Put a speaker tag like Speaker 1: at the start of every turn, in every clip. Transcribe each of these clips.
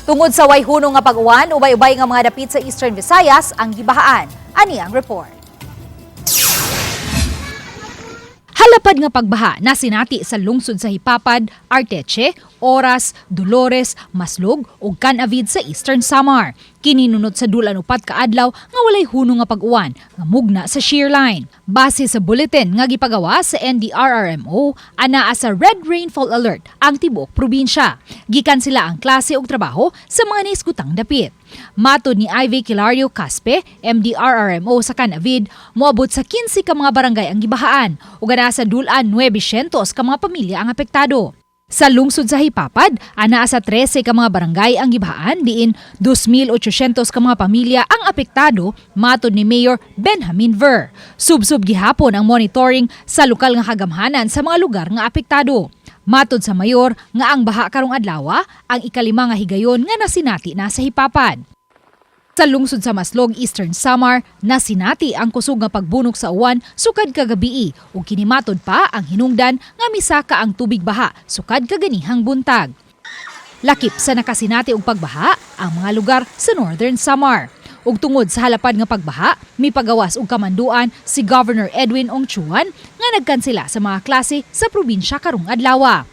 Speaker 1: Tungod sa way hunong nga pag-uwan, ubay-ubay nga mga dapit sa Eastern Visayas ang gibahaan. Ani ang report. Halapad nga pagbaha na sinati sa lungsod sa Jipapad, Arteche, Oras, Dolores, Maslog ug Can-avid sa Eastern Samar. Kini nunot sa dul-an 4 ka adlaw nga walay hunong nga pag-uwan nga mugna sa shear line. Base sa bulletin nga gipagawa sa NDRRMO, anaa sa red rainfall alert ang tibuok probinsya. Gikansela ang klase ug trabaho sa mga nahisgutang dapit. Matod ni Ivy Kilario Caspe, MDRRMO sa Can-avid, moabot sa 15 ka mga barangay ang gibahaan ug anaa sa dul-an 900 ka mga pamilya ang apektado. Sa lungsod sa Jipapad, anaa sa 13 ka mga barangay ang gibahaan diin 2,800 ka mga pamilya ang apektado, matod ni Mayor Benjamin Ver. Subsub gihapon ang monitoring sa lokal nga kagamhanan sa mga lugar nga apektado. Matod sa mayor nga ang baha karong adlaw ang ikalima nga higayon nga nasinati na sa Jipapad. Sa lungsod sa Maslog, Eastern Samar, nasinati ang kusog nga pagbunok sa uwan sukad kagabii ug kini matod pa ang hinungdan nga misaka ang tubig baha sukad kaganihang buntag. Lakip sa nakasinati og pagbaha ang mga lugar sa Northern Samar. Ug tungod sa halapad nga pagbaha, mipagawas og kamanduan si Governor Edwin Ongchuan nga nagkansela sa mga klase sa probinsya karong adlaw.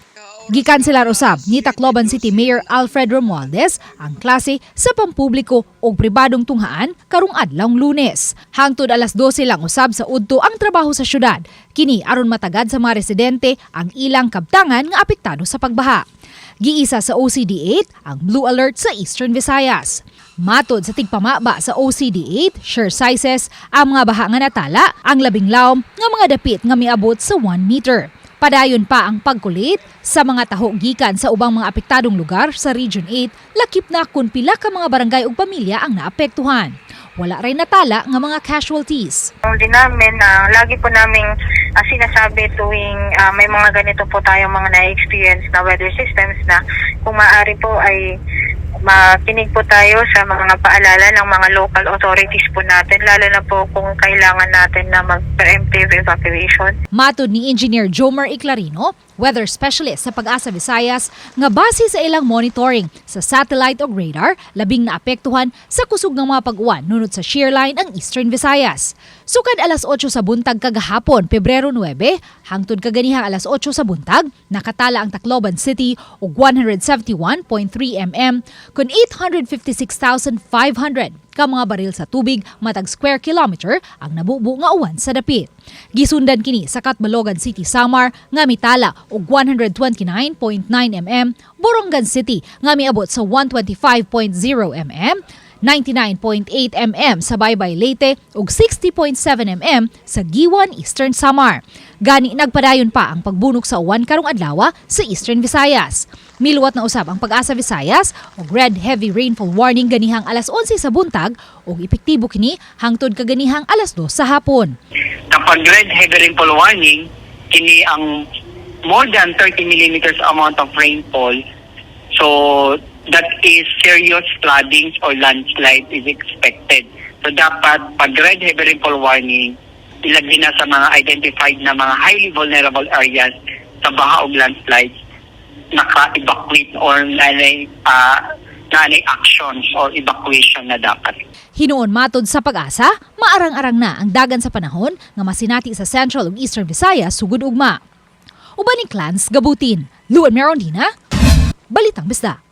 Speaker 1: Gikanselar usab ni Tacloban City Mayor Alfred Romualdez ang klase sa pampubliko ug pribadong tunghaan karong adlawng Lunes. Hangtod alas 12 lang usab sa udto ang trabaho sa syudad. Kini aron matagad sa mga residente ang ilang kabtangan nga apektado sa pagbaha. Giisa sa OCD 8 ang Blue Alert sa Eastern Visayas. Matod sa tigpamaba sa OCD 8, Sher Sizes, ang mga baha nga natala ang labing lawom nga mga dapit nga miabot sa 1 meter. Padayon pa ang pagkulit sa mga taho gikan sa ubang mga apektadong lugar sa Region 8, lakip na kung pila ka mga barangay ug pamilya ang naapektuhan. Wala rin natala nga mga casualties.
Speaker 2: Yung din namin na lagi po naming sinasabi tuwing may mga ganito po tayong mga na-experience na weather systems na kung maaari po ay makinig po tayo sa mga paalala ng mga local authorities po natin, lalo na po kung kailangan natin na mag-preemptive evacuation.
Speaker 1: Matod ni Engineer Jomer Eclarino, weather specialist sa Pag-asa Visayas, nga base sa ilang monitoring sa satellite o radar, labing naapektuhan sa kusog ng mga pag-uwan nunot sa shear line ang Eastern Visayas. Sukad alas 8 sa buntag kagahapon, Pebrero 9, hangtod kaganihang alas 8 sa buntag, nakatala ang Tacloban City og 171.3 mm kun 856,500 ka mga baril sa tubig matag square kilometer ang nabubo nga uwan sa dapit. Gisundan kini sa Catbalogan City, Samar nga mitala og 129.9 mm, Borongan City nga miabot sa 125.0 mm, 99.8 mm sa Baybay, Leyte ug 60.7 mm sa Guiuan, Eastern Samar. Gani nagpadayon pa ang pagbunok sa uwan karong adlaw sa Eastern Visayas. Miluwat na usab ang Pag-asa Visayas og red heavy rainfall warning ganihang alas 11 sa buntag ug epektibo kini hangtod kaganihang alas 2 sa hapon.
Speaker 3: Kapag red heavy rainfall warning, kini ang more than 30 millimeters amount of rainfall. So that is serious floodings or landslide is expected. So dapat pag red heavy rainfall warning, ilagay na sa mga identified na mga highly vulnerable areas sa baha o landslides, naka-evacuate or nanay actions or evacuation na dapat.
Speaker 1: Hinuon matod sa Pag-asa, maarang-arang na ang dagan sa panahon nga masinati sa Central ug Eastern Visayas sugod ugma. Uban ni Clans Gabutin, Luan Merondina, Balitang Bisdak.